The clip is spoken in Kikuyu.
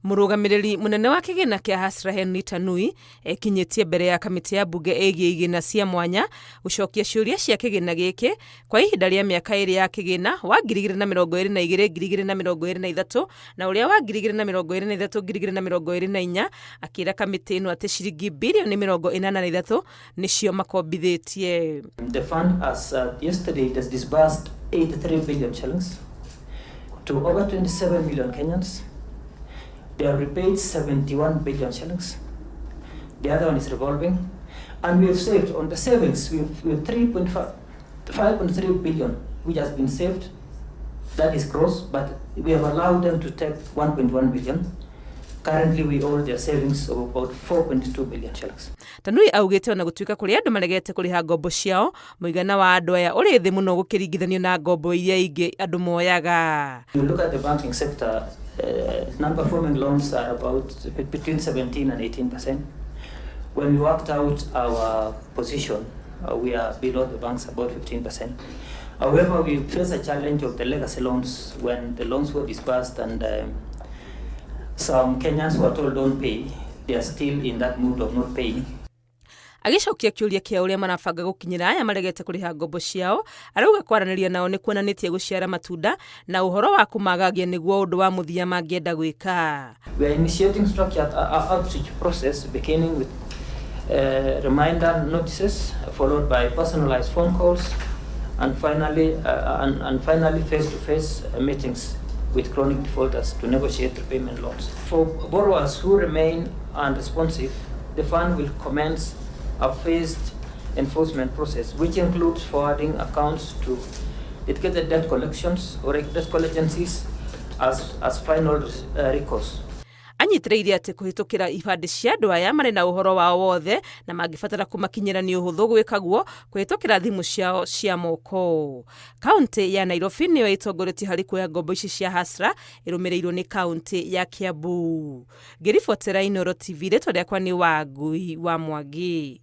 Mũrũgamĩrĩri mũnene wa kĩgĩna kĩa Hustler Henry Tanui ekinyĩtie mbere ya kamĩtĩ ya mbunge ĩgiĩ igĩna cia mwanya gũcokia ciũria cia kĩgĩna gĩkĩ kwa ihinda rĩa mĩaka ĩrĩ ya kĩgĩna wa 2022 2023 na ũrĩa wa 2023 2024, akĩra kamĩtĩ ĩno atĩ ciringi birioni 83 nĩcio makombithĩtie. The fund as at yesterday it has disbursed 83 billion shillings to over 27 million Kenyans. They have repaid 71 billion shillings. The other one is revolving. And we have saved on the savings, we have 3.5, 5.3 billion which has been saved. That is gross, but we have allowed them to take 1.1 billion. Currently, we hold their savings of about 4.2 billion shillings. Tanui augĩte ona gũtuĩka kũrĩ andũ maregete kũrĩha ngombo ciao, mũigana wa andũ aya ũrĩ thĩ mũno gũkĩringithanio na ngombo iria ingĩ andũ moyaga. You look at the banking sector, non-performing loans are about between 17 and 18%. When we worked out our position, we are below the banks about 15%. However, we face a challenge of the legacy loans when the loans were disbursed and some Kenyans were told don't pay. They are still in that mood of not paying. Agĩcokia kĩũria kĩa ũrĩa marabanga gũkinyĩra aya maregete kũrĩha ngombo ciao, arauga kwaranĩria nao nĩ kuonanĩtie gũciara matunda na ũhoro wa kũmagagia nĩguo ũndũ wa mũthia mangĩenda gwĩka. We are initiating structured outreach process beginning with reminder notices, followed by personalized phone calls, and finally face-to-face meetings with chronic defaulters to negotiate repayment loans. For borrowers who remain unresponsive, the fund will commence a phased enforcement process, which includes forwarding accounts to dedicated debt collections or debt collection agencies as final recourse. Anyitĩrĩire atĩ kũhĩtũkĩra ibandĩ cia andũ aya marĩ na ũhoro wao wothe na mangĩbatara kũmakinyĩra nĩ ũhũthũ gwĩka guo kũhĩtũkĩra thimũ ciao cia moko. Kaũntĩ ya Nairobi nĩyo ĩtongoretie harĩ kuoya ngombo ici cia Hustler, ĩrũmĩrĩirwo nĩ kaũntĩ ya Kiambu. Ngĩribotera Inooro TV, rĩtwa rĩakwa nĩ Wangui wa Mwangi.